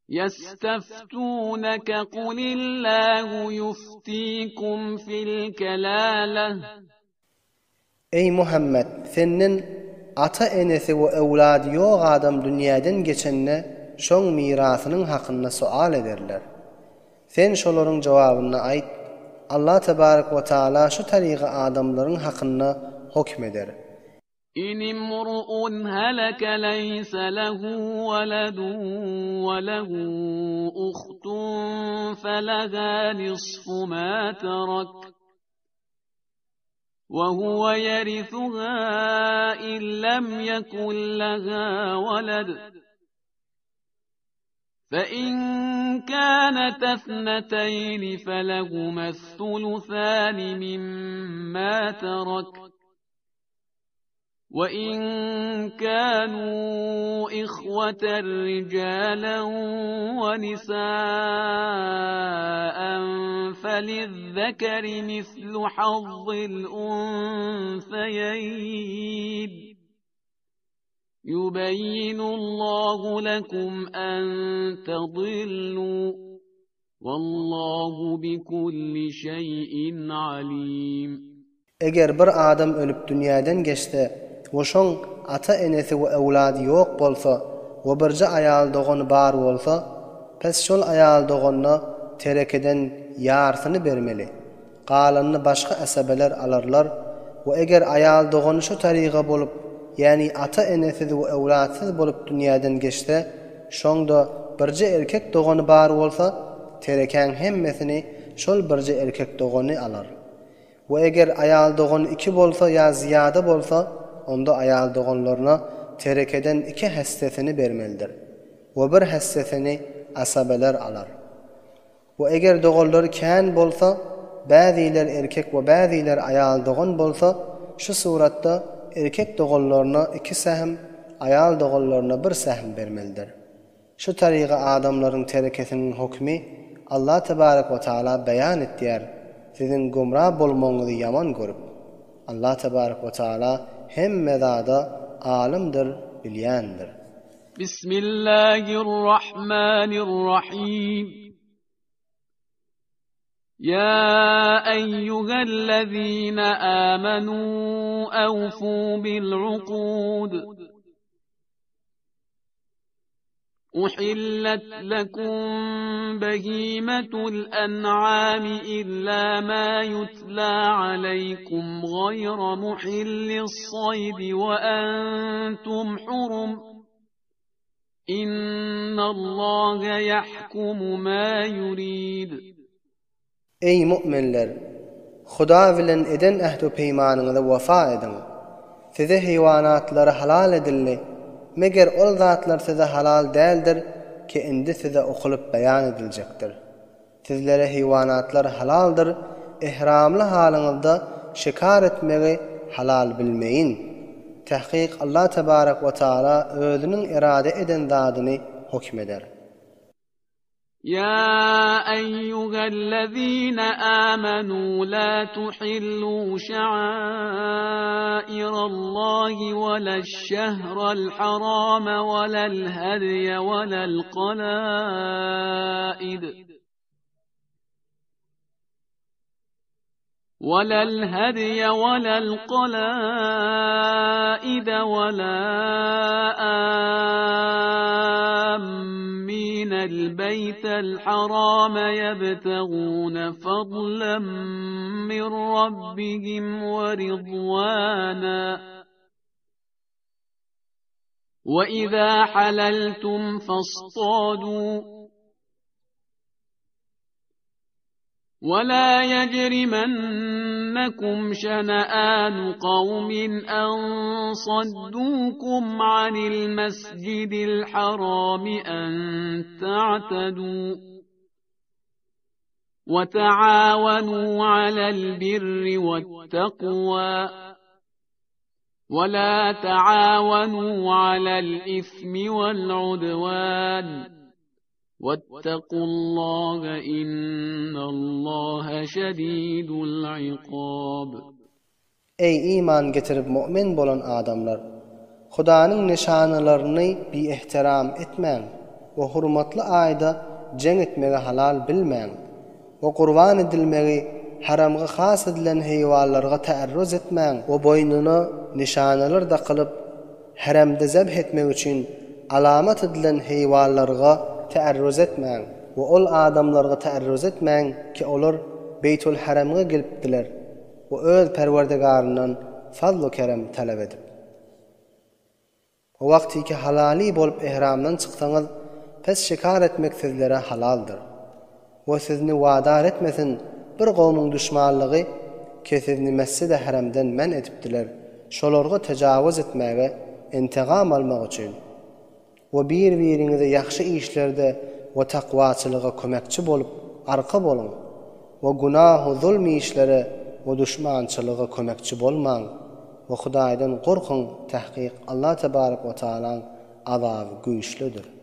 Ýesteftuneke kulillahu ýuftikum fil kelâle. Eý, Muhammet! Senden ata-enesi we öwlady ýok adam dünýäden geçende şoň mirasynyň hakynda soal ederler. Sen şolaryň jogabynda aýt, Allah tebarek we taala şu taryga adamlaryň hakynda hokm eder. In imru'un halaka leýse lehu weledun we lehu uhtun feleha nisfu ma terek we huwe yerithuha in lem yekun leha weled. Fe in kaneta ithneteyni felehumes-suluthani mimma terek. Wa in kanu ihweten rijalen wa nisa'en felizzekeri mislu hazzil unseyeyn. Yubeýinullahu lekum en tadillu wallahu bikulli şeýin alim. Eger bir adam ölüp dünýäden geçse we şoň ata-enesi we öwlady ýok bolsa we birje aýal dogany bar bolsa, pes şol aýal doganyna terekeden ýarsyny bermeli. Galanyny başga asabeler alarlar we eger aýal dogany şu taryga bolup, ýäni ata-enesiz we öwlatsyz bolup dünýäden geçse, şoňda birje erkek dogany bar bolsa, terekäň hemmesini şol birje erkek dogany alar. We eger aýal dogany iki bolsa ýa zyýada bolsa, onda aýal doganlaryna terekeden iki hessesini bermelidir we bir hessesini asabeler alar. We eger doganlary kän bolsa, bäziler erkek we bäziler aýal dogan bolsa, şu suratda erkek doganlaryna iki sähm, aýal doganlaryna bir sähm bermelidir. Şu taryga adamlaryň terekesiniň hokümi Allah tebarek we taala beýan etýär, siziň gümra bolmagyňyzy ýaman görüp. Allah tebarek we taala hemme zada alymdyr, bilýändir. Bismillahirrahmanirrahim. Ya eyyühellezine amenu evfu bil uqud. Uhillet lekum behimetul en'ami illa ma yutla aleykum gayra muhillis saydi ve entum hurum. Innallaha yahkumu ma yurid. Eý, mu'minler! Huda bilen eden ähdu-peýmanyňyza wefa ediň! Size heýwanatlary halal edildi, meger ol zatlar size halal däldir ki indi size okulyp beýan ediljekdir. Sizlere heýwanatlar halaldyr, ihramly halyňyzda şikar etmegi halal bilmeýin. Tahkyk Allah tebarek we taala özüniň erade eden zadyny hokm eder. Ýa eýýuhellezine âmenû lâ tuhillû şeâ'irallahi ve le'ş-şehrel harâme ve le'l-hedye ve le'l-qalâid. ولا الهدي ولا القلائد ولا آمين البيت الحرام يبتغون فضلا من ربهم ورضوانا وإذا حللتم فاصطادوا ولا يجرمنكم شنآن قوم أن صدوكم عن المسجد الحرام أن تعتدوا وتعاونوا على البر والتقوى ولا تعاونوا على الإثم والعدوان Wattakullaha innallaha şedidul ikab. Eý, iman getirip mu'min bolan adamlar! Hudanyň nyşanalaryny biehtiram etmäň! We hurmatly aýda jeň etmegi halal bilmäň. We gurban edilmegi haramga has edilen heýwanlarga täerruz etmäň we boýnuna nyşanalar dakylyp, haremde zebh etmek üçin alamat edilen heýwanlarga täerruz etmäň we ol adamlarga täerruz etmäň ki olar Beýtul Haremga gelipdiler we öz Perwerdigaryndan fazlu-kerem talap edip. O wagtyky halaly bolup ihramdan çyksaňyz, pes şikar etmek sizlere halaldyr. We sizni wadar etmesin bir gowmuň duşmanlygy ki sizni Mesjidi Haremden men edipdiler, şolarga tejawuz etmäge, intigam almak üçin. We bir-biriňize ýagşy işlerde we takwaçylyga kömekçi bolup arka boluň. We günah-u zulm işlere we duşmançylyga kömekçi bolmaň. We Hudaýdan gorkuň, tahkyk Allah tebarek we taalaň azaby güýçlüdir.